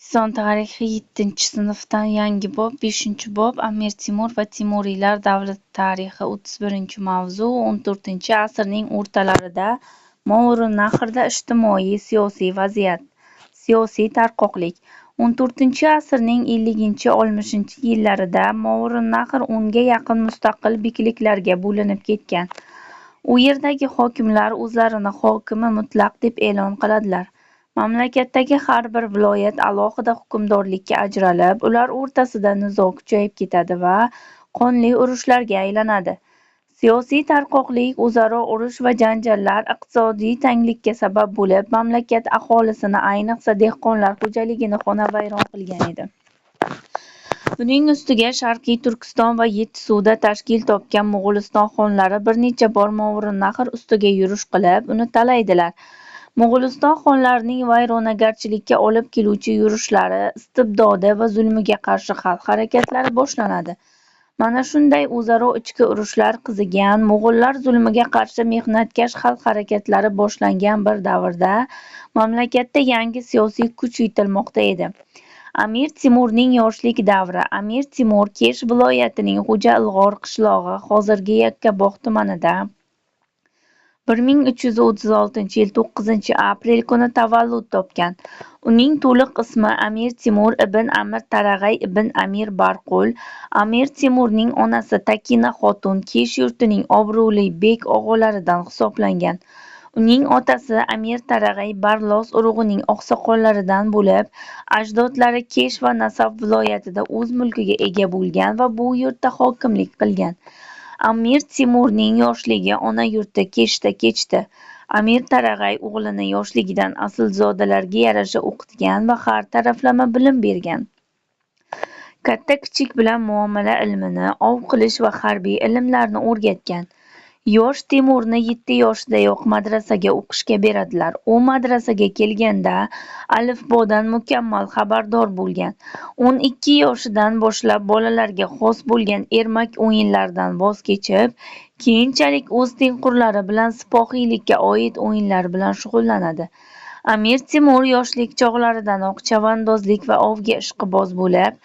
O'zbekiston tarixi 7-sinfdan yangi bob, 5-bob Amir Temur va Temuriylar davlati tarixi 31-mavzu 14-asrning o'rtalarida Movarounnahrda ijtimoiy-siyosiy vaziyat. Siyosiy tarqoqlik. 14-asrning 50-60-yillarida Movarounnahr 10ga yaqin mustaqil bekliklarga bo'linib ketgan. U yerdagi hokimlar o'zlarini hokimi mutlaq deb e'lon qiladilar. Mamlakatdagi har bir viloyat alohida hukmdorlikka ajralib, ular o'rtasida nizo kuchayib ketadi va qonli urushlarga aylanadi. Siyosiy tarqoqlik, o'zaro urush va janjallar iqtisodiy tanglikka sabab bo'lib, mamlakat aholisini, ayniqsa dehqonlar xo'jaligini xonavayron qilgan edi. Buning ustiga Sharqiy Turkiston va Yettisuvda tashkil topgan Mo'g'uliston xonlari bir necha bor Movarounnahr ustiga yurish qilib, uni talaydilar. Mo'g'uliston xonlarining vayronagarchilikka olib keluvchi yurishlari, istibdodi va zulmiga qarshi xalq harakatlari boshlanadi. Mana shunday o'zaro ichki urushlar qizigan, mo'g'ullar zulmiga qarshi mehnatkash xalq harakatlari boshlangan bir davrda mamlakatda yangi siyosiy kuch yetilmoqda edi. Amir Temurning yoshlik davri. Amir Temur Kesh viloyatining Xo'ja Ilg'or qishlog'i, hozirgi Yakkabog‘ tumanida 1336-yil 9-aprel kuni tavallud topgan. Uning to'liq ismi Amir Temur ibn Amir Tarag'ay ibn Amir Barqul. Amir Temurning onasi Takina xotun Kesh yurtining obro'li bek og'alaridan hisoblangan. Uning otasi Amir Tarag'ay Barlos urug'ining oqsoqollaridan bo'lib, ajdodlari Kesh va Nasaf viloyatida o'z mulkiga ega bo'lgan va bu yurtda hokimlik qilgan. Amir Temurning yoshligi ona yurti Keshda kechdi. Amir Tarag'ay o'g'lini yoshligidan aslzodalarga yarasha o'qitgan va har taraflama bilim bergan. Katta-kichik bilan muomala ilmini, ov qilish va harbiy ilmlarni o'rgatgan. Yosh Temurni 7 yoshidayoq madrasaga o'qishga beradilar. U madrasaga kelganda alifbodan mukammal xabardor bo'lgan. 12 yoshidan boshlab bolalarga xos bo'lgan ermak o'yinlaridan voz kechib, keyinchalik o'z tengqurlari bilan sipohiylikka oid o'yinlar bilan shug'ullanadi. Amir Temur yoshlik chog'laridanoq chavandozlik va ovga ishqiboz bo'lib,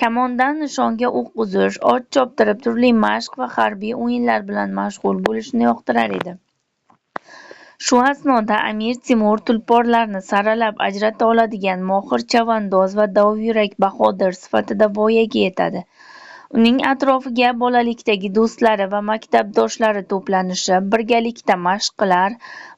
kamondan nishonga o'q uzish, ot choptirib, turli mashq va harbiy o'yinlar bilan mashg'ul bo'lishni yoqtirar edi. Shu asnoda Amir Temur tulporlarni saralab ajrata oladigan mohir chavandoz va dovyurak bahodir sifatida voyaga yetadi. Uning atrofiga bolalikdagi do'stlari va maktabdoshlari to'planishib, birgalikda mashq qilar,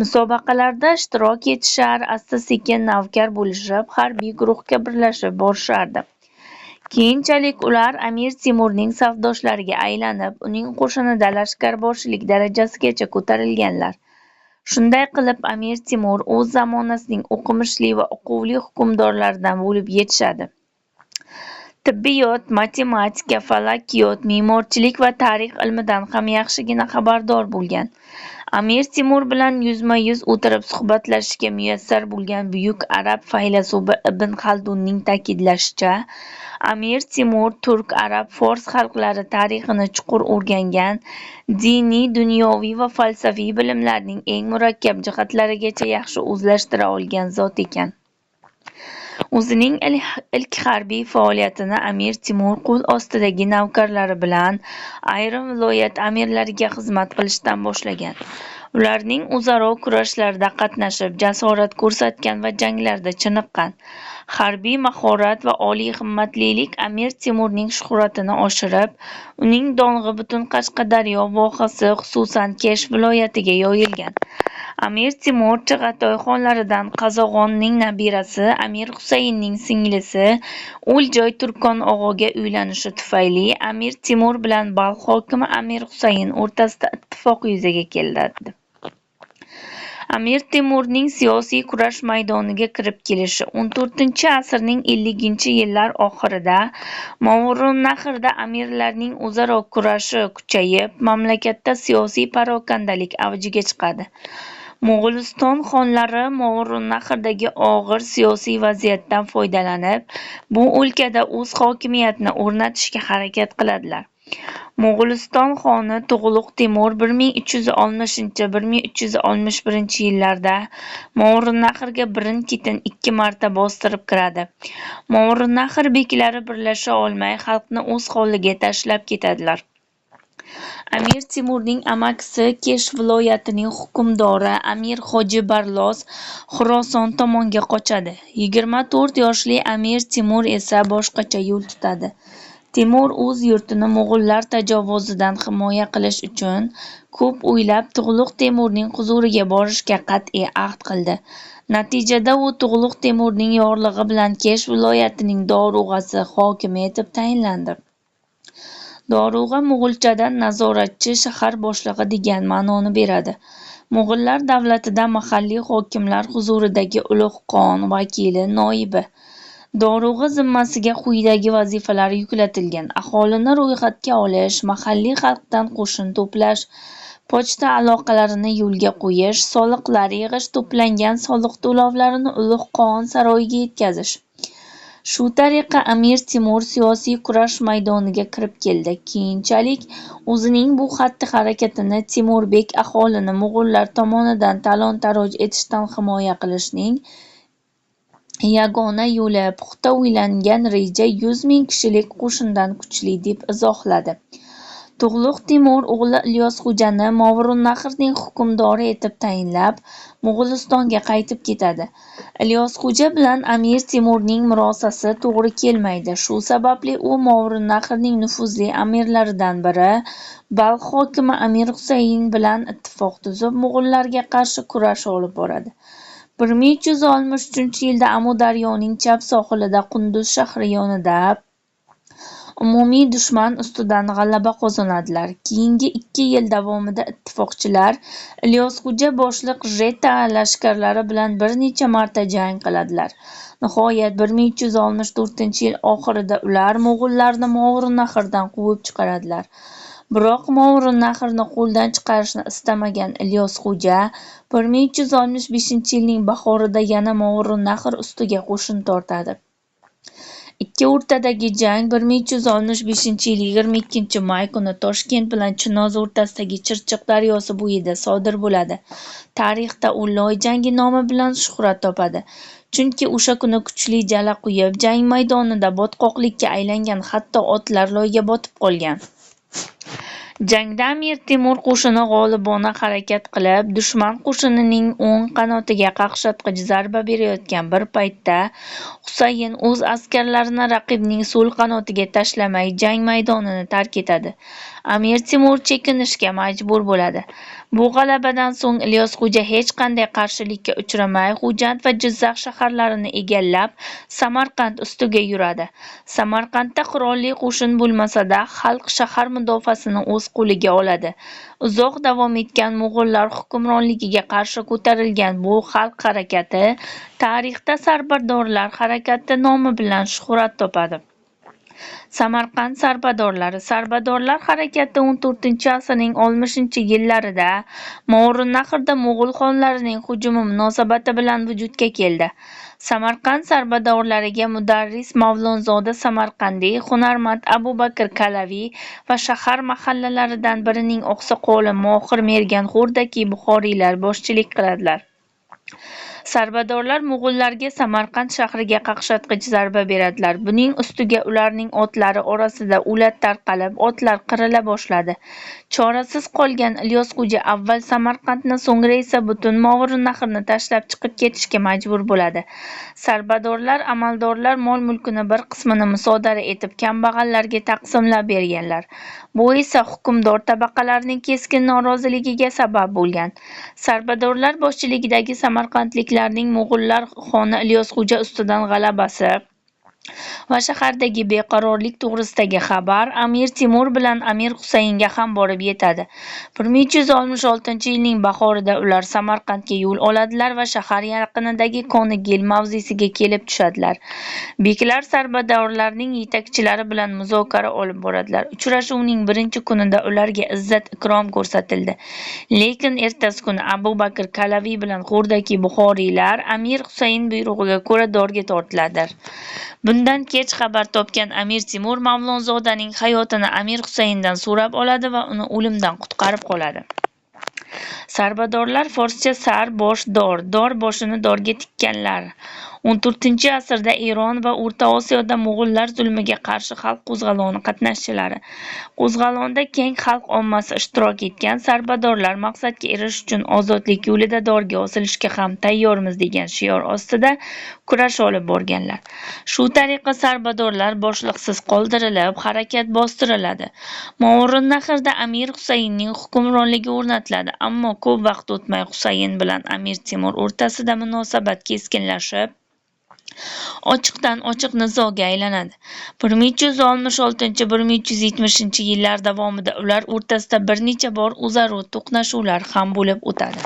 musobaqalarda ishtirok etishar, asta-sekin navkar bo'lishib, harbiy guruhga birlashib borishardi. Keyinchalik ular Amir Temurning safdoshlariga aylanib, uning qo'shinida lashkarboshilik darajasigacha ko'tarilganlar. Shunday qilib, Amir Temur o'z zamonasining o'qimishli va uquvli hukmdorlaridan bo'lib yetishadi. Tibbiyot, matematika, falakiyot, me'morchilik va tarix ilmidan ham yaxshigina xabardor bo'lgan. Amir Temur bilan yuzma-yuz o'tirib suhbatlashishga muyassar bo'lgan buyuk arab faylasufi Ibn Xaldunning ta'kidlashicha, Amir Temur turk, arab, fors xalqlari tarixini chuqur o'rgangan, diniy, dunyoviy va falsafiy bilimlarning eng murakkab jihatlarigacha yaxshi o'zlashtira olgan zot ekan. O'zining ilk harbiy faoliyatini Amir Temur qo'l ostidagi navkarlari bilan ayrim viloyat amirlariga xizmat qilishdan boshlagan. Ularning o'zaro kurashlarida qatnashib, jasorat ko'rsatgan va janglarda chiniqqan. Harbiy mahorat va oliy himmatlilik Amir Temurning shuhratini oshirib, uning dong'i butun Qashqadaryo vohasi, xususan Kesh viloyatiga yoyilgan. Amir Temur Chig'atoy xonlaridan Qozog'onning nabirasi Amir Husaynning singlisi O'ljoy Turkon og'aga uylanishi tufayli Amir Temur bilan Balx hokimi Amir Husayn o'rtasida ittifoq yuzaga keladi. Amir Temurning siyosiy kurash maydoniga kirib kelishi 14-asrning 50-yillar oxirida Movarounnahrda amirlarning o'zaro kurashi kuchayib, mamlakatda siyosiy parokandalik avjiga chiqadi. Mo'g'uliston xonlari Movarounnahrdagi og'ir siyosiy vaziyatdan foydalanib, bu o'lkada o'z hokimiyatini o'rnatishga harakat qiladilar. Mo'g'uliston xoni Tug'luq Temur 1360-1361 yillarda Movarounnahrga birin-ketin ikki marta bostirib kiradi. Movarounnahr beklari birlasha olmay, xalqni o'z holiga tashlab ketadilar. Amir Temurning amakisi Kesh viloyatining hukmdori Amir Hoji Barlos Xuroson tomonga qochadi. 24 yoshli Amir Temur esa boshqacha yo'l tutadi. Temur o'z yurtini mo'g'ullar tajovuzidan himoya qilish uchun ko'p o'ylab Tug'luq Temurning huzuriga borishga qat'iy ahd qildi. Natijada u Tug'luq Temurning yorlig'i bilan Kesh viloyatining dorug'asi hokimi etib tayinlandi. Dorug'a mo'g'ulchadan nazoratchi, shahar boshlig'i degan ma'noni beradi. Mo'g'ullar davlatida mahalliy hokimlar huzuridagi ulug' qon vakili, noibi. Dorug'a zimmasiga quyidagi vazifalar yuklatilgan: aholini ro'yxatga olish, mahalliy xalqdan qo'shin to'plash, pochta aloqalarini yo'lga qo'yish, soliqlar yig'ish, to'plangan soliq to'lovlarini ulug' qon saroyiga yetkazish. Shu tariqa Amir Temur siyosiy kurash maydoniga kirib keldi. Keyinchalik o'zining bu xatti-harakatini Temurbek aholini mo'g'ullar tomonidan talon-taroj etishdan himoya qilishning yagona yo'li, puxta o'ylangan reja 100 ming kishilik qo'shindan kuchli deb izohladi. Tug'luq Temur o'g'li Ilyosxo'jani Movarounnahrning hukmdori etib tayinlab, Mo'g'ulistonga qaytib ketadi. Ilyosxo'ja bilan Amir Temurning murosasi to'g'ri kelmaydi. Shu sababli u Movarounnahrning nufuzli amirlaridan biri Balx hokimi Amir Husayn bilan ittifoq tuzib, mo'g'ullarga qarshi kurash olib boradi. 1363-yilda Amudaryoning chap sohilida Qunduz shahri yonida umumiy dushman ustidan g'alaba qozonadilar. Keyingi 2 yil davomida ittifoqchilar Ilyosxo'ja boshliq Jeta lashkarlari bilan bir necha marta jang qiladilar. Nihoyat 1364-yil oxirida ular mo'g'ullarni Movarounnahrdan quvib chiqaradilar. Biroq Movarounnahrni qo'ldan chiqarishni istamagan Ilyosxo'ja 1365-yilning bahorida yana Movarounnahr ustiga qo'shin tortadi. Ikki o'rtadagi jang 1365-yil 22-may kuni Toshkent bilan Chinoz o'rtasidagi Chirchiq daryosi bo'yida sodir bo'ladi. Tarixda u Loy jangi nomi bilan shuhrat topadi. Chunki o'sha kuni kuchli jala quyib, jang maydonida botqoqlikka aylangan, hatto otlar loyga botib qolgan. Jangda Amir Temur qo'shini g'olibona harakat qilib, dushman qo'shinining o'ng qanotiga qaqshatqich zarba berayotgan bir paytda Husayn o'z askarlarini raqibning so'l qanotiga tashlamay, jang maydonini tark etadi. Amir Temur chekinishga majbur bo'ladi. Bu g'alabadan so'ng Ilyosxo'ja hech qanday qarshilikka uchramay, Xo'jand va Jizzax shaharlarini egallab, Samarqand ustiga yuradi. Samarqandda qurolli qo'shin bo'lmasa-da, xalq shahar mudofaasini o'z qo'liga oladi. Uzoq davom etgan mo'g'ullar hukmronligiga qarshi ko'tarilgan bu xalq harakati tarixda Sarbadorlar harakati nomi bilan shuhrat topadi. Samarqand sarbadorlari. Sarbadorlar harakati 14-asrning 60-yillarida Movarounnahrda mo'g'ul xonlarining hujumi munosabati bilan vujudga keldi. Samarqand sarbadorlariga mudarris Mavlonzoda Samarqandiy, hunarmand Abu Bakr Kalaviy va shahar mahallalaridan birining oqsoqoli Mohir Mergan Xo'rdakiy buxoriylar boshchilik qiladilar. Sarbadorlar mo'g'ullarga Samarqand shahriga qaqshatqich zarba beradilar. Buning ustiga ularning otlari orasida o'lat tarqalib, otlar qirila boshladi. Chorasiz qolgan Ilyosxo'ja avval Samarqandni, so'ngra esa butun Movarounnahrni tashlab chiqib ketishga majbur bo'ladi. Sarbadorlar amaldorlar mol-mulkini bir qismini musodara etib, kambag'allarga taqsimlab berganlar. Bu esa hukmdor tabaqalarning keskin noroziligiga sabab bo'lgan. Sarbadorlar boshchiligidagi samarqandliklarning mo'g'ullar xoni Ilyosxo'ja ustidan g'alabasi va shahardagi beqarorlik to'g'risidagi xabar Amir Temur bilan Amir Husaynga ham borib yetadi. 1366-yilning bahorida ular Samarqandga yo'l oladilar va shahar yaqinidagi Konigil mavzesiga kelib tushadilar. Beklar sarbadorlarning yetakchilari bilan muzokara olib boradilar. Uchrashuvning birinchi kunida ularga izzat-ikrom ko'rsatildi. Lekin ertasi kuni Abu Bakr Kalaviy bilan Xo'rdaki buxoriylar Amir Husayn buyrug'iga ko'ra dorga tortiladilar. Bundan Kech xabar topgan Amir Temur Mavlonzodaning hayotini Amir Husayndan so'rab oladi va uni o'limdan qutqarib qoladi. Sarbadorlar forscha sar bosh dor, dor boshini dorga tikkanlar. 14-asrda Eron va O'rta Osiyoda mo'g'ullar zulmiga qarshi xalq qo'zg'oloni qatnashchilari. Qo'zg'olonda keng xalq ommasi ishtirok etgan sarbadorlar maqsadga erishish uchun ozodlik yo'lida dorga osilishga ham tayyormiz degan shior ostida kurash olib borganlar. Shu tariqa sarbadorlar boshliqsiz qoldirilib, harakat bostiriladi. Movarounnahrda Amir Husaynning hukmronligi o'rnatiladi, ammo ko'p vaqt o'tmay Husayn bilan Amir Temur o'rtasida munosabat keskinlashib, ochiqdan-ochiq nizoga aylanadi. 1366-1370 yillar davomida ular o'rtasida bir necha bor o'zaro to'qnashuvlar ham bo'lib o'tadi.